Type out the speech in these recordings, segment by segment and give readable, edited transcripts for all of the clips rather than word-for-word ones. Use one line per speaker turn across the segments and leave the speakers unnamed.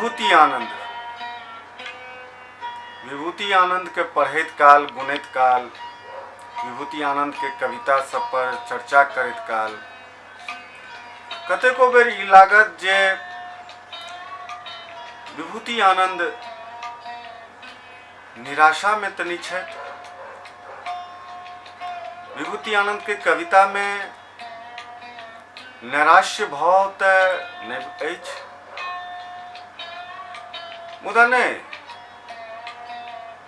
विभूति आनन्द। विभूति आनन्दके पढ़ैत काल, गुनैत काल, विभूति आनन्दके कविता सब पर चर्चा करैत काल कतेको बेर ई लागत जे विभूति आनन्द निराशामे तऽ नहि छथि। विभूति आनन्दके कवितामे नैराश्य भाव तऽ नहि अछि, मुदा नहि,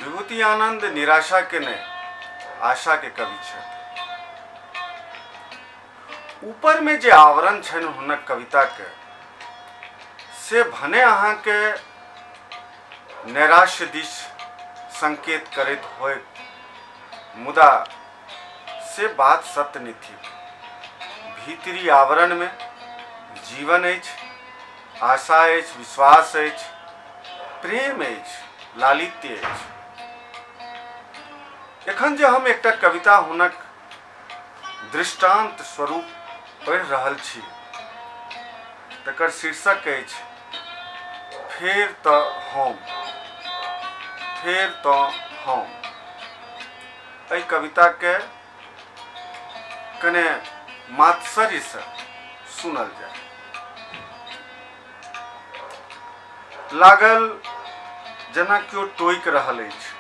विभूति आनन्द निराशाके नहि, आशाके कवि छथि। ऊपरमे जे आवरण छनि हुनक कविताके, से भने अहाँके नैराश्य दिस संकेत करैत होय, मुदा से बात सत्य नहि थिक। भीतरी आवरणमे जीवन अछि, आशा अछि, विश्वास अछि, प्रेम अछि, लालित्य अछि। एखन जे हम एकटा कविता हुनक दृष्टान्त स्वरूप पढ़ि रहल छी, तकर शीर्षक अछि फेर तऽ हम। फेर तऽ हम। एहि कविताके कने मात्सर्यसँ सुनल जाय। लागल जेना केओ टोकि रहल अछि,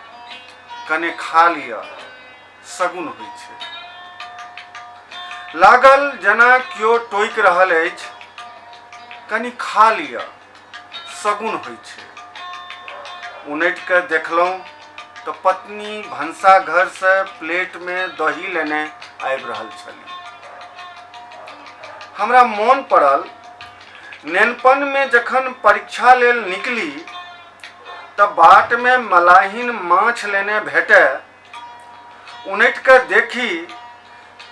कने खा लिअ, सगुन होइ छै। लागल जेना केओ टोकि रहल अछि, कनि खा लिअ, सगुन होइ छै। उनटि कऽ देखलहुँ तऽ पत्नी भनसाघरसँ प्लेटमे दही लेने आबि रहल छली। हमरा मोन पड़ल, नेनपनमे जखन परीक्षा लेल निकली तऽ बाटमे मलाहिन माछ लेने भेटय। उनटि कऽ देखी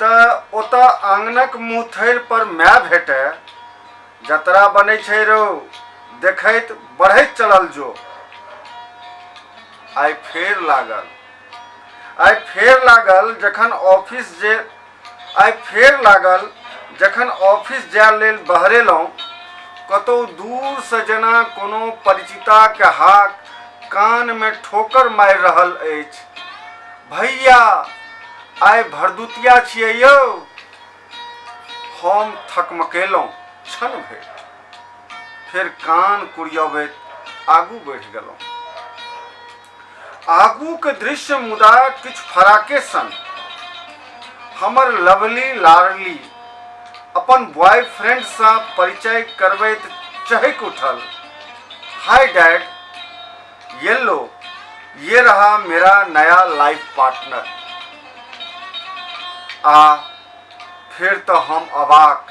तऽ ओतऽ आङनक मुँहथरि पर माय भेटय। जतरा बनै छै रौ, देखैत बढ़ैत चलल जो। आइ फेर लागल, आइ फेर लागल जखन ऑफिस जे आइ फेर लागल जखन ऑफिस जाय लेल बहरेलहुँ, कतहु दूरसँ जेना कोनो परिचिताके हाक कानमे ठोकर मारि रहल अछि, भैया आइ भरदुतिया छियै यौ। हम थकमकेलहुँ क्षण भरि, फेर कान कुरियबैत आगू बढ़ि गेलहुँ। आगूके दृश्य मुदा किछु फराके सन। हमर लवली लाडली अपन बॉयफ्रेंडसँ परिचय करबैत चहकि उठल, हाय डैड, ये लो, ये रहा मेरा नया लाइफ पार्टनर। आ फेर तऽ हम अवाक,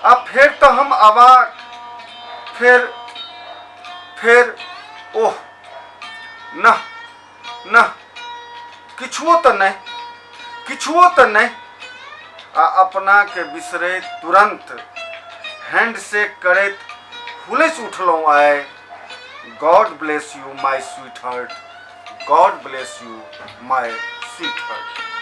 आ फेर तऽ हम अवाक, फेर फेर ओह नह नह, किछुओ तऽ नहि, किछुओ तऽ नहि। आ अपनाके बिसरैत तुरन्त हैंडशेक करैत हुलसि उठलहुँ आइ, God bless you my sweetheart, God bless you my sweetheart.